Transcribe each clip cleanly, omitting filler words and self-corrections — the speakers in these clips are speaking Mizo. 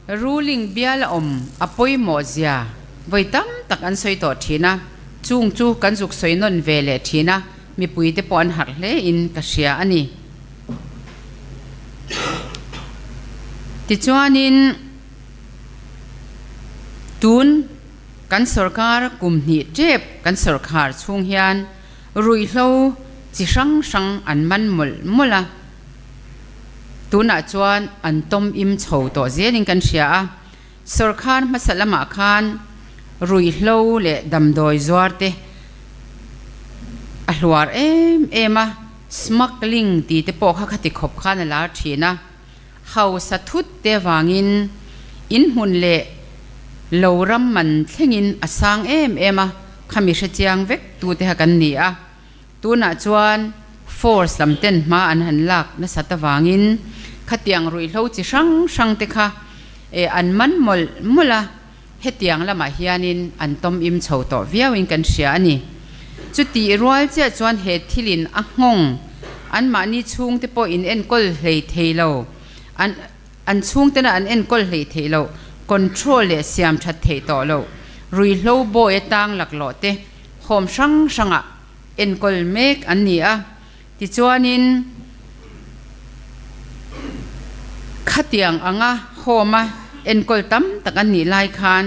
Ruling bial a awm a pawimawh zia vawi tam tak an sawi tawh thin a, chung chu kan zuk sawi nawn ve leh thin a, mipui te pawh an harh hle in ka hria a ni. Tichuanin tun kan sorkar kum hnih tep kan sorkhar chhung hian ruihhlo chi hrang hrang an man mawlh mawlh a, Tunah chuan an tawm im chho tawh zelin kan hria a, sawrkhar hmasa lamah khan ruihhlo leh damdawi zuar te a hluar em em a, smuggling tih te pawh kha khati khawp khan a lar thin a, hausa thut te avangin in hmun leh lo ram man thlengin a sang em em a, khami hrechiang vek tute kha kan ni a. Tunah chuan force lam ten hma an han lak nasat avangin khatiang ruihhlo chi hrang hrang te kha an man mawlh mawlh a, hetiang lamah hianin an tawm im chho tawh viauin kan hria a ni. Chutih rual chiah chuan he thilin a nghawng anmahni chhungte pawh in enkawl hlei thei lo, an an chhungtena an enkawl hlei theih loh, control leh siam that theih tawh loh, ruihhlo bawi atang laklawh te home hrang hrangah enkawl mek an ni a, tichuanin khatiang anga home a enkawl tam tak an nih lai khan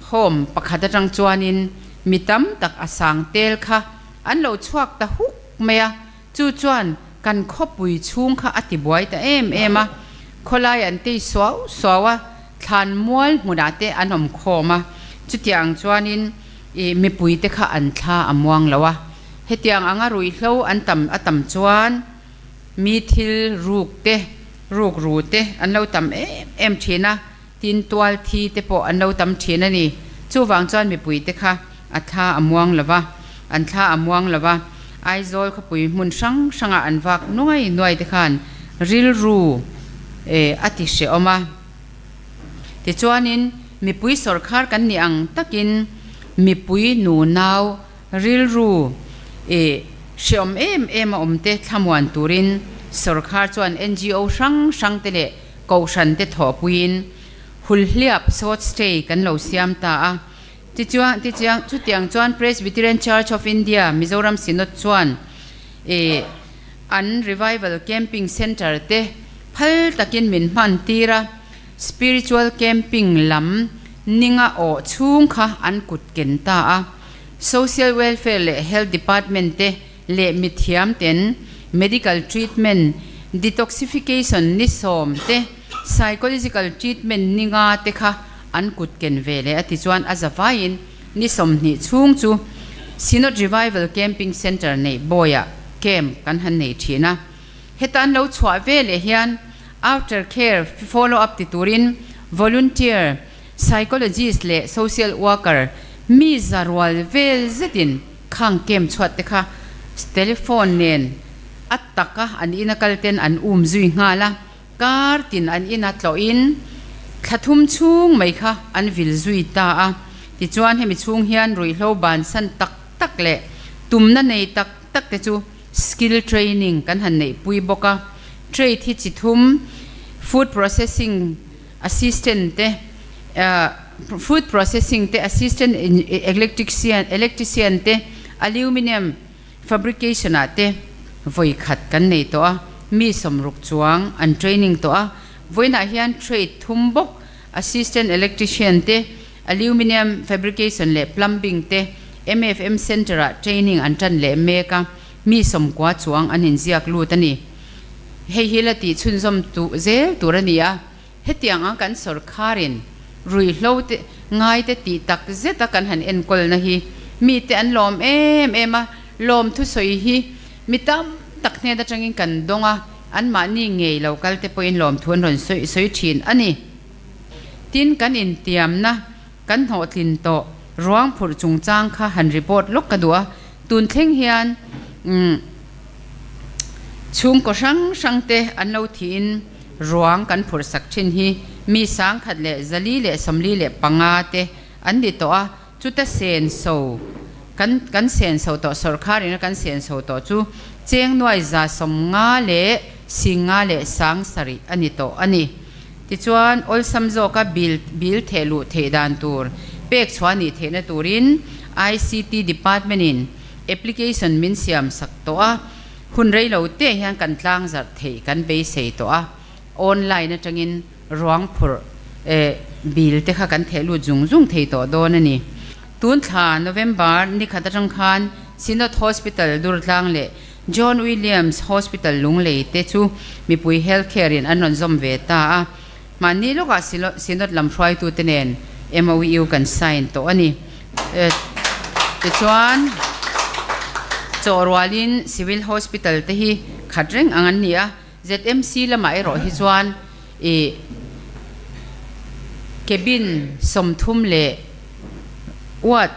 home pakhat atang chuanin mi tam tak a sang tel kha an lo chhuak ta huk mai a, chu chuan kan khawpui chhung kha a tibuai ta em em a, khawlai an tei suau suau a, thlan mual hmunah te an awm khawm a, chutiang chuanin I mipuite kha an thla a muang lo a, hetiang anga ruihhlo an tam a tam chuan mi thil ruk te, ruk ru te an lo tam em em thin a, tin tual thi te pawh an lo tam thin a ni. Chuvang chuan mipuite kha a thla a muang lo va, an thla a muang lo va, Aizawl khawpui hmun hrang hranga an vak nuai nuai te khan rilru a ti hrehawm a. Tichuanin, mipui sawrkhar kan nih ang takin mipui nunau rilru ih hreawm em em a awmte thlamuan turin sawrkhar chuan NGO hrang hrangte leh kohhrante thawhpuiin hulhliap short stay kan lo siam ta a. Tichuan, tichiang, chutiang chuan Presbyterian Church of India, Mizoram Synod chuan ih an Revival Camping Centre te phal takin min hman tir a, Spiritual Camping lam ninga awh chhung kha an kut ken ta a. Social Welfare leh Health Department te leh mithiam ten Medical Treatment, Detoxification ni sawm te, Psychological Treatment ni nga te kha an kut ken ve leh a ti chuan a zavaiin ni 20 chhung chu Synod Revival Camping Centre neih bawiah camp kan han nei thin a. Heta an lo chhuah ve leh hian after care follow up ti turin volunteer, psychologist leh social worker mi za rual vel zetin khang camp chhuat te kha telephone nen a taka an ina kal ten an um zui nghal a. Kar tin an ina tlawhin thla thum chhung mai kha an vil zui ta a. Tichuan hemi chhung hian ruihhlo bansan tak tak leh tumna nei tak tak te chu skill training kan han neihpui bawk a. Trade hi chi thum, food processing assistant te, food processing te, assistant electrician electrician te, aluminium Fabrication ah te vawi khat kan nei tawh a, mi 60 chuang an training tawh a, vawiinah hian trade thum bawk, Assistant Electrician te, Aluminium Fabrication leh Plumbing te MFM Centre ah training an tan leh mek a, mi 90 chuang an inziak lut a ni. Hei hi la tih chhunzawm tu zel tur a ni a, hetiang ang kan sawrkharin ruihhlo te ngai te tih tak zeta kan han enkawlna hi mite an lawm em em a, lawm thusawi hi mi tam tak hnen atangin kan dawng a, anmahni ngei lo kal te pawhin lawmthu an rawn sawi sawi thin a ni. Tin, kan intiamna kan hnawhtlin tawh ruang phurh chungchang kha han report lawk ka duh a, tun thleng hian umm chhungkaw hrang hrang te an lo thihin ruang kan phurh sak thin hi mi 1445 te an ni tawh a, chuta sen so kan kan sen so tawh sawrkhar ina kan sen so tawh chu cheng nuai 157 a ni tawh a ni. Tichuan, awlsam zawka bill bill theh luh theih dan tur pek chhuah nih theihna turin ICT Department-in application min siam sak tawh a, hun rei lo te hian kan tlang zarh theih kan beisei tawh a, online atangin ruang phurh bill te kha kan theh lut zung zung thei tawh dawn a ni. Tun thla November ni khat atang khan Synod Hospital Durtlang leh John Williams Hospital Lunglei te chu mipui health care in an rawn zawm ve ta a, mahni lawkah Synod lam hruaitute nen MOU kan sign tawh a ni. Tichuan, chawhrualin Civil Hospital te hi khat reng ang an ni a, ZMC lamah erawh hi chuan ih cabin 30 leh ward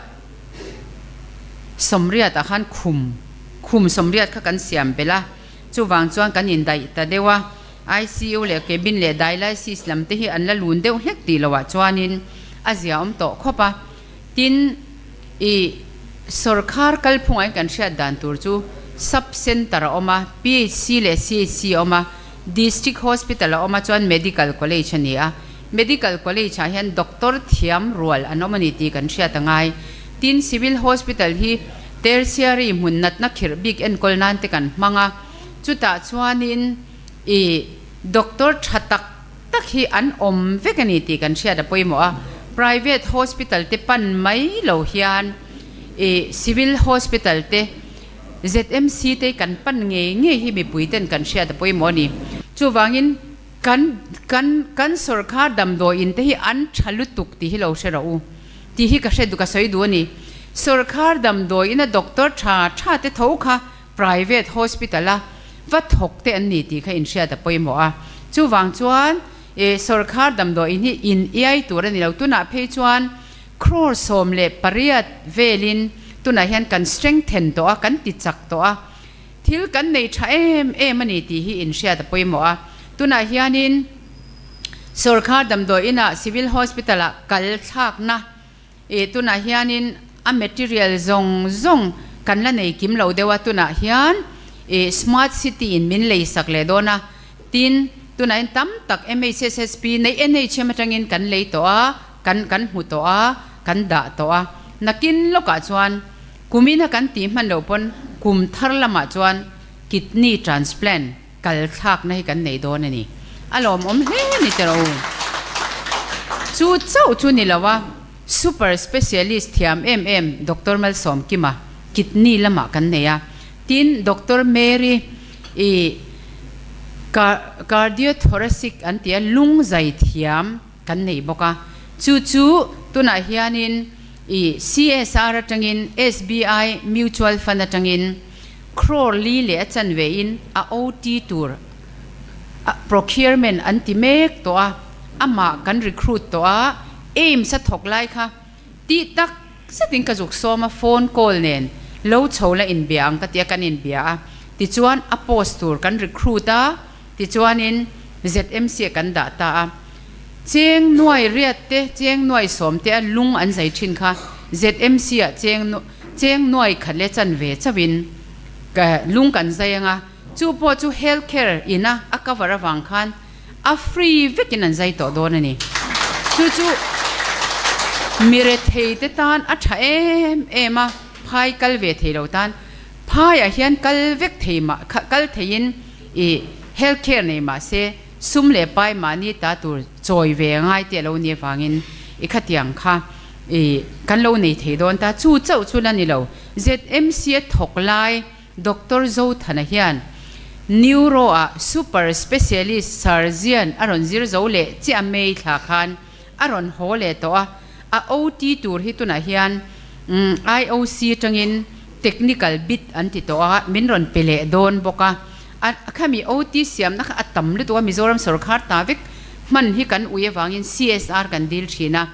80 ah khan khum khum 80 kha kan siam belh a, chuvang chuan kan indaih ta deuh a, ICU leh cabin leh dialysis lam te hi an la lun deuh hlek tih loh ah chuanin a zia awm tawh khawp a, tin ih sawrkhar kalphungah hian kan hriat dan tur chu sub center a awm a, PHC leh CHC a awm a, district hospital a awm a chuan medical college a ni a, medical college ah hian doctor thiam rual an awm a ni tih kan hriat a ngai. Tin civil hospital hi tertiary hmun natna khirh bik enkawl nan te kan hmang a, chutah chuanin ih doctor tha tak tak hi an awm vek a ni tih kan hriat a pawimawh a, private hospital te pan mai lo hian ih civil hospital te ZMC te kan pan ngei ngei hi mipui ten kan hriat a pawimawh a ni. Chuvangin kan kan kan sawrkar damdawi in te hi an tha lutuk tih hi lo hre rawh u tih hi ka hre duh ka sawi duh a ni. Sawrkar damdawi ina doctor tha tha te tho kha private hospital a va thawk te an ni tih kha inhriat a pawimawh a, chuvang chuan eh sawrkhar damdawiin hi in iai tur a ni lo, tunah phei chuan crore 18 velin tunah hian kan strengthen tawh a, kan ti chak tawh a, thil kan nei tha em em a ni tih hi inhriat a pawimawh a, tunah hianin sawrkhar damdawiinah civil hospital ah kal thlakna Ih tunah hianin a material zawng zawng kan la nei kim lo deuh a, tunah hian ih smart city in min lei sak leh dawn a, tin tunah hian tam tak MHSSP nei NHM atangin kan lei tawh a, kan kan hmu tawh a, kan dah tawh a, nakin lawkah chuan kumina kan tih hman loh pawn kum thar lamah chuan kidney transplant kal thlakna hi kan nei dawn a ni. A lawmawm hle ni teh u. Chu chauh chu ni lo a, super specialist thiam em em Doctor Malsawmkima kidney lamah kan nei a. Tin, Doctor Mary i cardiothoracic an ti a, lung zai thiam kan nei bawk a. Chu chu tunah hianin i CSR atangin SBI Mutual Fund atangin Crore li leh a chanve in a OT tur procurement an ti mek tawh a, amah kan recruit tawh a, AIIMS a thawk lai kha tih tak zetin ka zuk sawm a, phone call nen lo chho la inbia ang ka ti a, kan inbia a, tichuan a post tur kan recruit a, tichuanin ZMC ah kan dah ta a, cheng nuai riat te, cheng nuai 10 te a lung an zai thin kha ZMC ah cheng Cheng nuai khat leh chanve chauhin ka lung kan zai ang a, chu pawh chu health care ina a cover avang khan a free vekin an zai tawh dawn a ni. Chu chu mi rethei te tan a tha em em a, phai kal ve thei lo tan phaiah hian kal vek thei mah kal theiin ih health care nei mah se sum leh pai mahni ta tur chawi ve ngai te a lo nih avangin i khatiang kha I kan lo nei thei dawn ta, chu chauh chu la ni lo. ZMC a thawk lai Doctor Zothana hian Neuro ah Super Specialist Surgeon a rawn zir zo leh chiah a May thla khan a rawn haw leh tawh a, a OT tur hi tunah hian IOC atangin Technical bid an ti tawh a, min rawn pe leh dawn bawk a. A khami OT siamna kha a tam lutuk a, Mizoram sawrkhar ta vek hman hi kan ui avangin CSR kan dil thin a.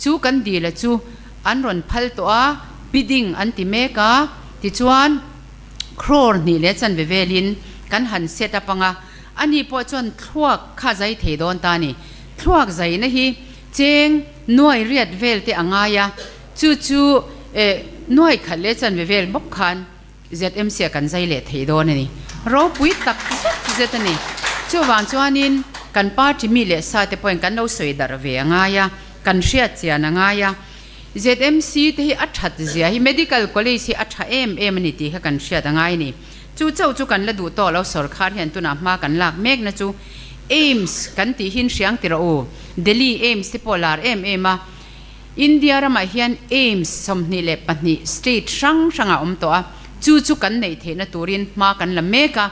Chu kan dila chu an rawn phal tawh a, bidding an ti mek a, tichuan crore hnih leh chanve velin kan han set up ang a, ani pawh chuan thluak kha zai thei dawn ta a ni. Thluak zaina hi cheng nuai riat vel te a ngai a, chu chu eh nuai khat leh chanve vel bawk khan ZMC ah kan zai leh thei dawn a ni. Ropui tak zet zet a ni. Chuvang chuanin. Kan party mi leh sa te pawhin kan lo sawi darh ve a ngai a, kan hriat chian a ngai a. ZMC te hi a that zia hi Medical College hi a tha em em a ni tih kha kan hriat a ngai a ni. Chu chauh chu kan la duh tawh lo sorkar hian tunah hma kan lak mek na chu AIIMS kan tih hin hriang ti rawh u. Delhi AIIMS te pawh lar em em a. India ramah hian AIIMS 22 state hrang hrangah a awm tawh a, chu chu kan neih theihna turin hma kan la mek a.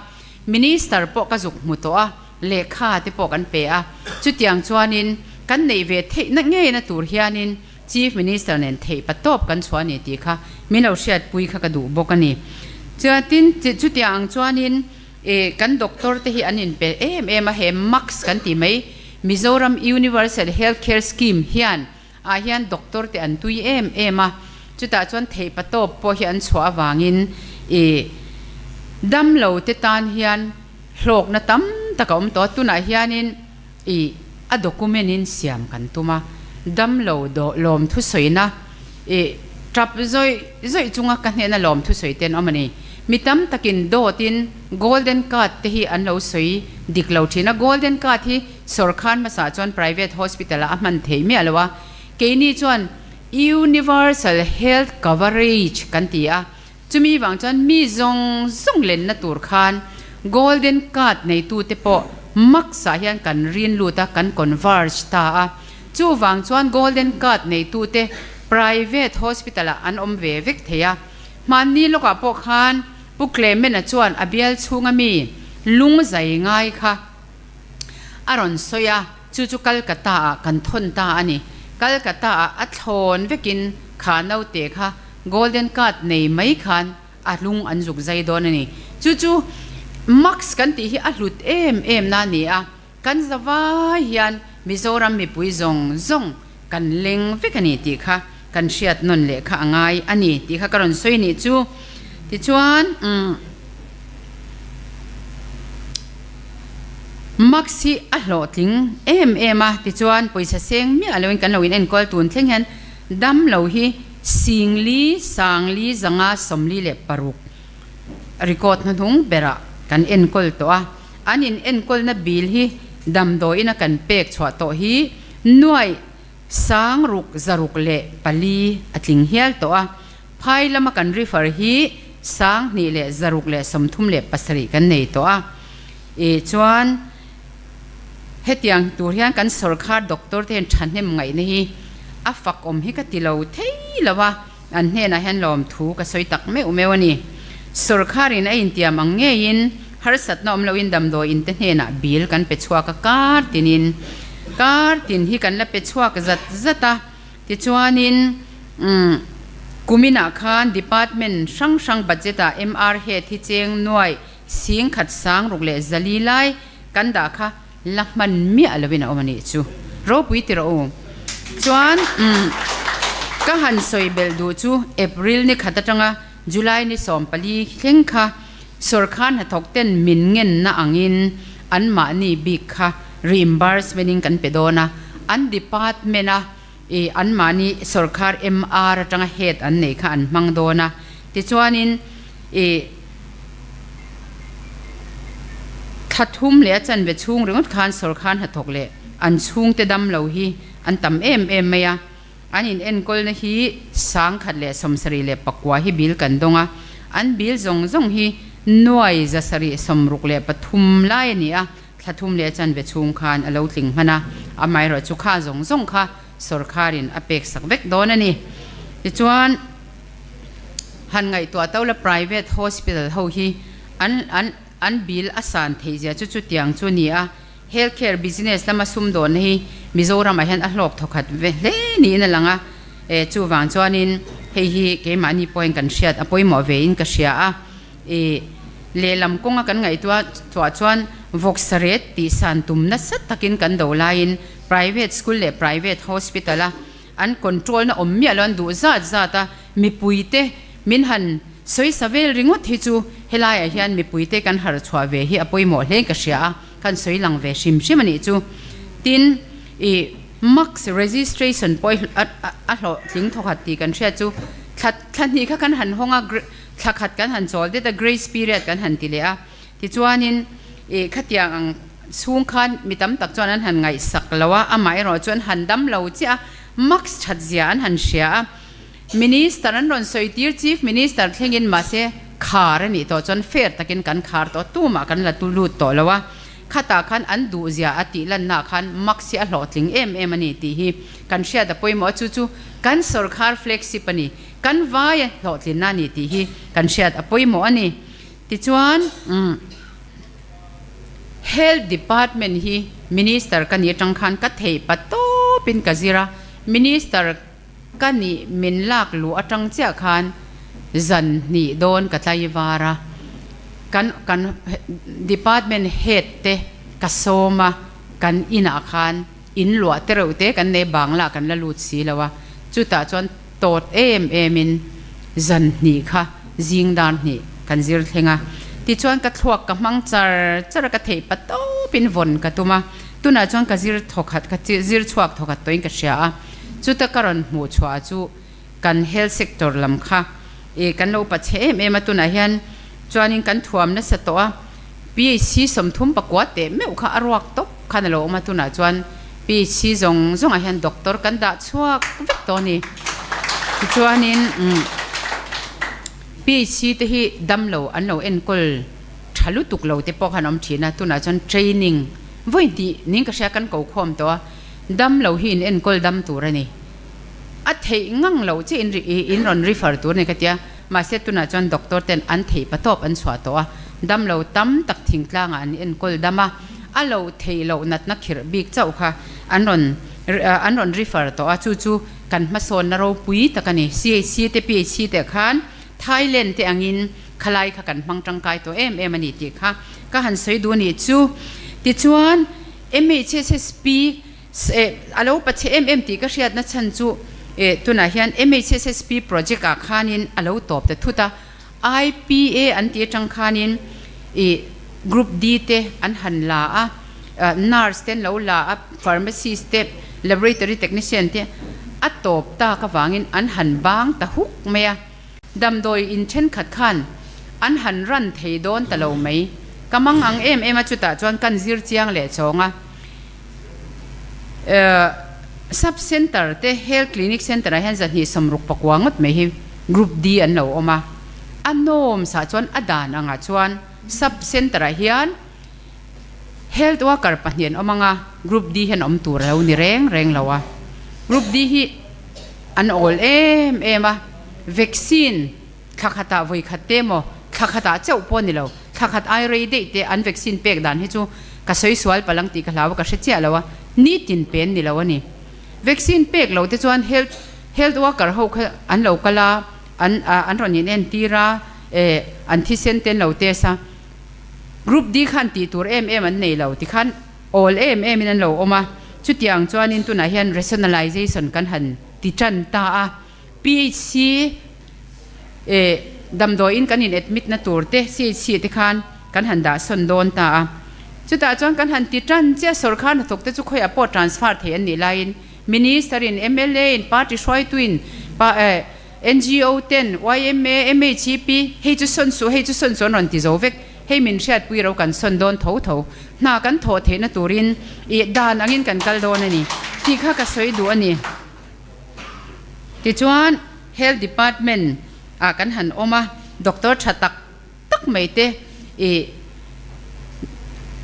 Minister pawh ka zuk hmu tawh a, lehkha te pawh kan pe a, chutiang chuanin kan neih ve theihna ngeina tur hianin Chief Minister nen theih pa tawp kan chhuah a ni tih kha min lo hriatpui kha ka duh bawk a ni. Chuatin chutiang ang chuanin ih kan doctor te hi an inpe em em a, he MACS kan tih mai Mizoram Universal Health Care Scheme hian ah hian doctor te an tui em em a, chutah chuan theih pa tawp pawh hi an chhuah avangin ih damlo te tan hian hlawkna tam tak a awm tawh a, tunah hianin ih a document in siam kan tum a, damlo dawh lawm thusawina ih tap zawih zawih chunga ka hnehna lawm thusawi te an awm a ni. Mi tam takin dawtin golden card te hi an lo sawi dik lo thin a, golden card hi Sawrkhan hmasa chuan private hospital ah a hman theih miah lo a, keini chuan Universal Health Coverage kan ti a, chumi vang chuan mi zawng zawng lenna tur khan Golden Card neitute pawh max ah hian kan rin lut a, kan converge ta a, chuvang chuan Golden Card neitute private hospital ah an awm ve vek thei a, hmanni lawkah pawh khan Pu Clement-a chuan a bial chhunga mi lung zai ngai kha A rawn sawi a, chu chu Calcutta ah kan thawn ta a ni. Calcutta ah a thlawn vekin kha naute kha Golden Card nei mai khan a lung an zuk zai dawn a ni. Chu chu Max kan tih hi a hlut em em na a ni a, kan zavai hian Mizoram mipui zawng zawng kan leng vek a ni tih kha kan hriat nawn leh kha a ngai a ni tih kha ka rawn sawi nih chu. Tichuan umm. Max hi a hlawhtling em em a, tichuan pawisa seng miah loin kan lo in enkawl tun thleng hian dam lo hi Singli, Sangli, Zanga, 46 record hnuhnung berah kan enkawl tawh a, an in enkawlna bil hi damdawiin a kan pek chhuah tawh hi nuaih sang ruk zaruk leh pali a tling hial tawh a. Phai lama kan refer hi 2637 kan nei tawh a, ih chuan hetiang tur hian kan sawrkhar doctor te hian thahnem ngaihna hi a fak awm hi ka ti lo thei lo a, an hnenah hian lawmthu ka sawi tak meuh meuh a ni. Sawrkharin a intiam ang ngeiin harsatna awm loin damdawi inte hnenah bill kan pe chhuak a, kar tinin kar tin hi kan la pe chhuak zat zat a. Tichuanin, kuminah khan Department hrang hrang budget-ah MR Head hi cheng nuai sing khat sang ruk leh zali lai kan dah kha la hman miah loin a awm a nih chu. Ropui ti rawh u. Chuan, ka han sawi belh duh chu April ni khat atanga July ni 14 thleng kha sawrkar hnathawk ten min ngenna angin anmahni bik kha reimbursement-in kan pe dawn a, an department-a I anmahni sawrkar MR atanga head an neih kha an hmang dawn a, tichuanin i thla thum leh a chanve chhung ringawt khan sawrkar hnathawk leh an chhungte dam lo hi an tam em em mai a, an in enkawlna hi 179 hi bill kan dawng a, an bill zawng zawng hi nuai 763 lai a ni a. Thla thum leh chanve chhung khan a lo tling hman a, amaherawh chu kha zawng zawng kha sawrkharin a pek sak vek dawn a ni. Tichuan, han ngaihtuah to la private hospital ho hi an an an bill a san theih zia chu chutiang chu a ni a, health care business lama sumdawnna hi Mizoramah hian a hlawk thawkhat ve hle niin a lang a, e chuvang chuanin hei hi keimahni pawhin kan hriat a pawimawh vein ka hria a. I lehlam kawnga kan ngaihtuah chhuah chuan vawksaret tih san tum nasa takin kan do laiin private school leh private hospital a an control na awm miah lo an duh zat zat a, mipuite min han sawisa vel ringawt hi chu helaiah hian mipuite kan harh chhuah ve hi a pawimawh hle ka hria a, kan sawi lang ve hrim hrim a nih chu. Tin, i max registration pawh a hlawhtling thawkhat tih kan hriat chu thla thla hnih kha kan han hawng a. Thla khat kan han chawl det a, grace period kan han ti leh a. Tichuanin ih khatiang ang chhung khan mi tam tak chuan an han ngaihsak lo a, amaherawh chu an han dam lo chiah a, mask that zia an han hria a. Minister an rawn sawi tir Chief Minister thlengin mahse khar a nih tawh chuan fair takin kan khar tawh tumah kan la lut tawh lo a, khatah khan an duh zia a tih lannaah khan mask hi a hlawhtling em em a ni tih hi kan hriat a pawimawh a, chu chu kan sawrkhar flagship a ni, kan vai a hlawhtlinna a ni tih hi kan hriat a pawimawh a ni. Tichuan umm Health Department hi Minister ka nih atang khan ka theih pa tawpin ka zir a, Minister Ka nih min lak luh atang chiah khan zan hnih dawn ka tlai var a, kan kan department head te ka sawm a, kan inah khan in luah te reuh te kan nei bangla kan la lut si lo a, chutah chuan tawt em em in zan hnih kha zing dar hnih kan zir thleng a, tichuan ka thluak ka hmang char char a, ka theih pa tawp in vawn ka tum a, tunah chuan ka zir thawkhat ka zir chhuak thawkhat tawhin ka hria a. Chuta ka rawn hmuh chhuah chu kan health sector lam kha ih kan lo pa chhe em em a, tunah hian chuanin kan thuam nasa tawh a, PHC 34 teh meuh kha a ruak tawp khan a lo awm a, tunah chuan PHC zawng zawngah hian doctor kan dah chhuak vek tawh a ni. Tichuanin PHC te hi damlo an lo enkawl tha lutuk lo te pawh khan awm thin a, tunah chuan training vawi hnih ning ka hria kan ko khawm tawh a. Dam lo hi in enkawl dam tur a ni. A theih ngang loh che in in rawn refer tur a ni ka tia. Mahse tunah chuan doctor ten an theih patawp an chhuah tawh a. Dam lo tam tak thingtlangah an enkawl dam a. A lo theih loh natna khirh bik chauh kha an rawn an rawn refer tawh a. Chu chu kan hmasawnna ropui tak a ni. CHC te PHC te khan Thailand te angin khalai kha kan hmang tangkai tawh em em a ni tih kha ka han sawi duh a nih chu. Tichuan. MHSSP a lo pa chhe em em tih ka hriatna chhan chu tunah hian MHSSP project ah khanin a lo tawp ta thut a, IPA an tih atang khanin ih group D te an han la a, nurse te an lo la a, pharmacist te, laboratory technician te a tawp tak avangin an han bang ta huk mai a. Damdawi in thenkhat khan an han ran thei dawn ta lo mai. Ka mang ang em em a chutah chuan kan zir chiang leh chawng a. Sub center te health clinic center ah hian 269 ngawt mai hi group D an lo awm a. A nawm sah chuan a dan angah chuan sub center ah hian health worker pahnih an awm ang a, group D hian awm tur a lo ni reng reng lo a. Group D hi An awl em em a, vaccine thla khatah vawi khat te emaw, thla khatah chauh pawh a ni lo, thla khat ai rei daih te an vaccine pek dan hi chu ka sawi sual palh ang tih ka hlau a, ka hre chiah lo a, nitin pe an ni lo a ni. Vaccine pek lo te chuan health health worker ho kha an lo kal a, an an rawn in entir a, eh an thisen te an lo test a, group D khan tih tur em em an nei lo tikhan, Awl em em in an lo awm a, chutiang chuanin tunah hian rationalization kan han ti tan ta a, PHC eh damdawiin kan in admit na tur te CHC te khan kan han dah sawn dawn ta a, chutah chuan kan han ti tan chiah sawrkar hnathawk te chu khawiah pawh transfer thei an nih laiin Minister in, mla in, party hruaitu in, pa eh ngo ten, yma, MHEP hei chu sawn suh hei chu sawn suh an rawn ti zo vek. Hei min hriatpui ro kan sawn dawn tho tho. Hna kan thawh theihna turin ih dan angin kan kal dawn a ni tih kha ka sawi duh a ni. Tichuan Health Department ah kan han awm a, doctor tha tak tak mai te ih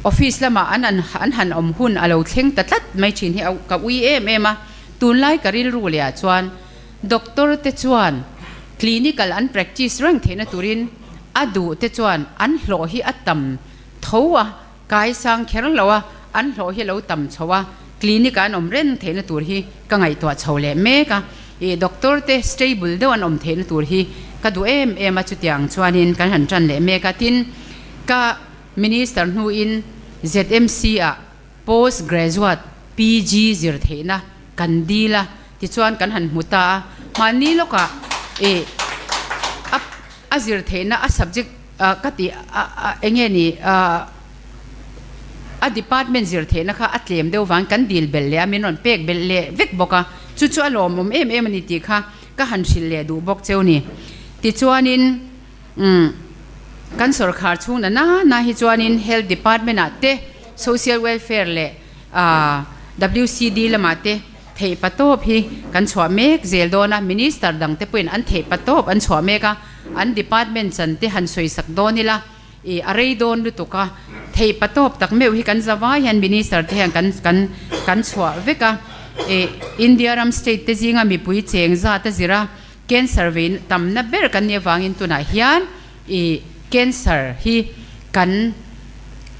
office lamah an an han awm hun a lo thleng ta tlat mai thin hi ka ui em em a. Tunlai ka rilru leh ah chuan Doctor te chuan clinical an practice reng theihna turin a duh te chuan an hlawh hi a tam tho a, kai sang kher lo a, an hlawh hi a lo tam chho a, clinic ah an awm reng theihna tur hi ka ngaihtuah chho leh mek a, ih doctor te stable deuh an awm theihna tur hi ka duh em em a, chutiang chuanin kan han tan leh mek a, tin ka minister hnuin ZMC ah Post Graduate, PG, zir theihna kan dil a, tichuan kan han hmu ta a, mahni lawkah ih a a zir theihna a subject ka tih a a eng nge ni a department zir theihna kha a tlem deuh vang kan dil belh leh a, min rawn pek belh leh vek bawk a, chu chu a lawmawm em em a ni tih kha ka han hrilh leh duh bawk cheu ni. Tichuanin. Umm kan sawrkhar chhung na na na hi chuanin Health Department ah te, Social Welfare leh WCD lamah te theihpatawp hi kan chhuah mek zel dawn a, Minister dangte pawhin an theihpatawp an chhuah mek a, an department chan te han sawisak dawn ila ih a rei dawn lutuk a, theihpatawp tak meuh hi kan zavai hian Minister te hian kan kan kan chhuah vek a, ih India ram state te zinga mipui cheng zat a zir a, Cancer vei tamna ber kan nih avangin tunah hian ih cancer hi kan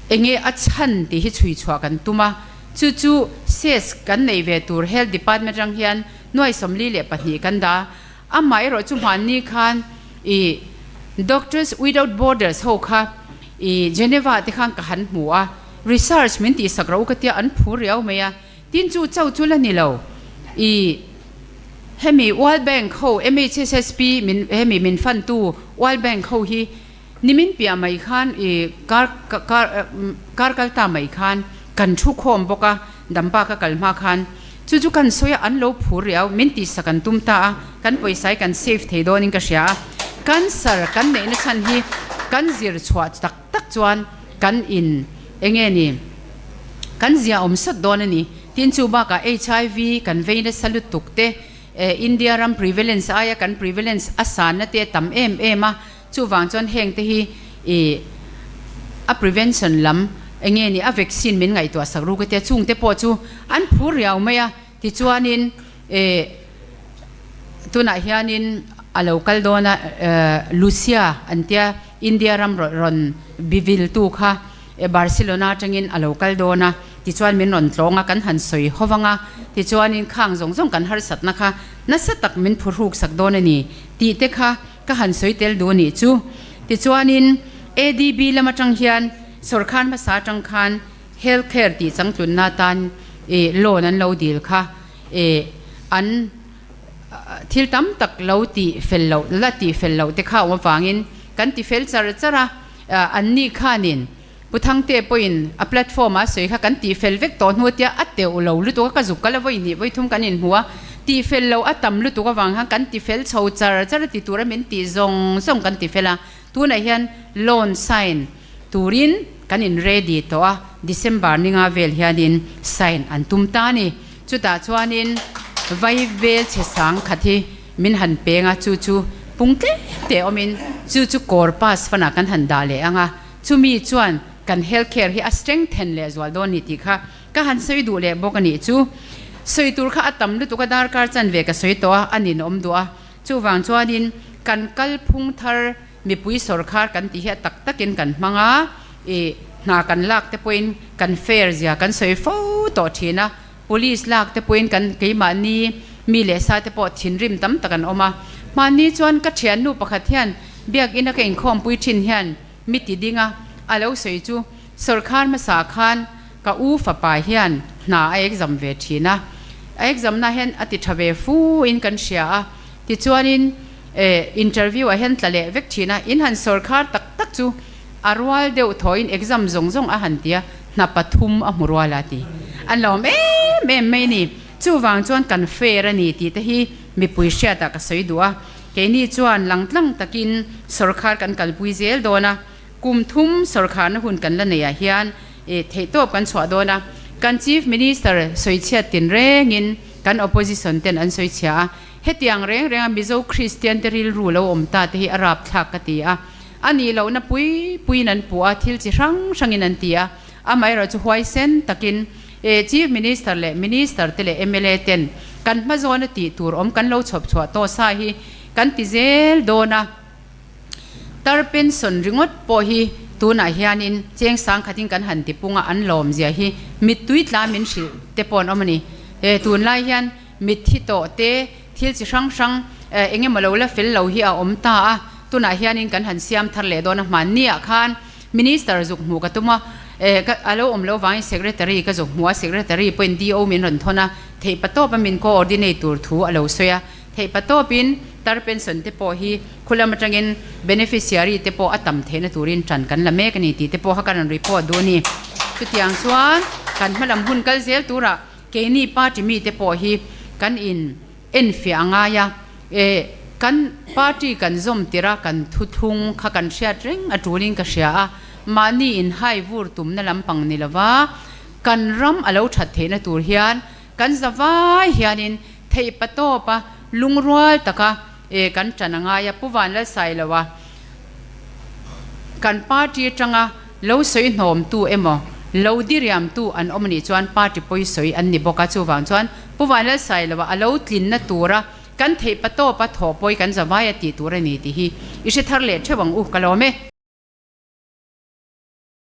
enge a chhan tih hi chhui chhuah kan tum a, chu chu ses kan neih ve tur Health Department atang hian nuai 42 kan dah a, amaherawh chu hmanni khan ih Doctors Without Borders ho kha ih Geneva te khan ka han hmu a, research min tihsak ro ka tia an phur riau mai a. Tin chu chau chu la ni lo. I hemi World Bank ho MHSSP min hemi min fund tu World Bank ho hi nimin piah mai khan i kar kar kar kal ta mai khan kan thu khawm bawk a Dampa ka kal hma khan chu chu kan sawi a an lo phur riau min tihsak an tum ta a kan pawisa hi kan save thei dawnin ka hria a cancer kan neihna chhan hi kan zir chhuah tak tak chuan kan in enge ni kan zia awm sawt dawn a ni. Tin chu bakah HIV kan vei nasa lutuk te, India ram prevalence aia kan prevalence a sanna te a tam em em a, chuvang chuan heng te hi ih a prevention lam enge ni a vaccine min ngaihtuah sak ruk atia chung te pawh chu an phur riau mai a, tichuanin ih tunah hianin a lo kal dawn a Lucia an tia India ram rawn biviltu kha Barcelona atangin a lo kal dawn a, tichuan min rawn tlawng a, kan han sawi ho vang a, tichuanin khang zawng zawng kan harsatna kha nasa tak min phuhruk sak dawn a ni tih te kha ka han sawi tel duh a nih chu. Tichuanin ADB lam atang hian sawrkar hmasa atang khan health care tih changtlunna atan loan an lo dil kha an thil tam tak lo tih fel loh la tih fel loh te kha awm avangin kan ti fel char char a. Anni khanin Pu Thangte pawhin a platform a sawi kha kan tihfel vek tawh hnu tia a teuh lo lutuk a, ka zuk kal a vawi hnih vawi thum kan inhmu a, tihfel lo a tam lutuk avang khan kan tifel chho char char a ti tura min tih zawng zawng kan tifel a, tunah hian loan sign turin kan in ready tawh a, December ninga vel hianin sign an tum ta a ni. Chutah chuanin vai vel chhe sang khat hi Min han peng a, chu chu pung tlem te awmin chu chu kawr pass fanah kan han dah leh ang a, chumi chuan kan health care hi a strengthen leh zual dawn ni tih kha ka han sawi duh leh bawk a nih chu. Sawi tur kha a tam lutuk a, darkar chanve ka sawi tawh a, a ninawm duh a, chuvang chuanin kan kalphung thar mipui sawrkhar kan tih hi a tak takin kan hmang a, ih hna kan lak te pawhin kan fair zia kan sawi fo tawh thin a, Police lak te pawhin kan keimahni mi leh sa te pawh thinrim tam tak an awm a. Hmanni chuan ka thiannu pakhat hian biakina ka inkhawmpui thin hian mi ti ding a, a lo sawi chu sawrkhar hmasa khan ka u fapa hian hna a exam ve thin a, a exam na hian a ti tha ve fu in kan hria a, tichuanin interview ah hian tla leh vek thin a, in han sawrkhar tak tak chu A rual deuh thawhin exam zawng zawng a han ti a, hna pathum a hmu rual a ti. An lo awm em em mai a ni. Chuvang chuan kan fair a ni tih te hi mipui hriatah ka sawi duh a. Keini chuan langtlang takin sawrkhar kan kalpui zel dawn a, kum thum sawrkharna hun kan la neiah hian theihtawp kan chhuah dawn a. Kan Chief Minister sawichhiat tin rengin kan opposition ten an sawichhia a, hetiang reng renga Mizo Kristian te rilru lo awm ta te hi a rapthlak ka ti a. A nih lohna pui puiin an puh a, thil chi hrang hrangin an ti a. Amaherawhchu huaisen takin Chief Minister leh Minister te leh mla ten kan hmazawna tih tur awm kan lo chhawp chhuah tawh sa hi kan ti zel dawn a. Tar pension ringawt pawh hi tunah hianin cheng sangkhatin kan han ti pung a, an lawmzia hi mittui tla min hrilh te pawh an awm a ni. Tunlai hian Mitthi tawh te, thil chi hrang hrang eng emaw lo la fel lo hi a awm ta a, tunah hianin kan han siam thar leh dawn a, hmanniah khan Minister zuk hmuh ka tum a, ka a lo awm lo vangin Secretary ka zuk hmuh a, Secretary pawhin DO min rawn thawn a, theihpatawp a min coordinate tur thu a lo sawi a, theihpatawpin tar pension te pawh hi khulam atangin beneficiary te pawh a tam theihna turin tan kan la mek a ni tih te pawh kha ka rawn report duh a ni. Chutiang chuan kan hmalam hun kal zel turah Keini party mite pawh hi kan in enfiah a ngai a, e kan party kan zawm tirh a kan thuthlung kha kan hriat reng a tulin ka hria a. mahni in hai vur tumna lampang ni lova kan ram a lo that theihna tur hian kan zavai hianin theihpatawpa lungrual taka e kan tan a ngai a. Pu Vanlalsailoa kan party atanga lo sawi hnawmtu emaw lo diriamtu an awm anih chuan party pawi sawi an ni bawk a, chuvang chuan Pu Vanlalsailoa a lo tlinna tura kan theihpatawpa thawhpawi kan zavai a tih tur a ni tih hi i hre thar leh theuh ang u, ka lawm e.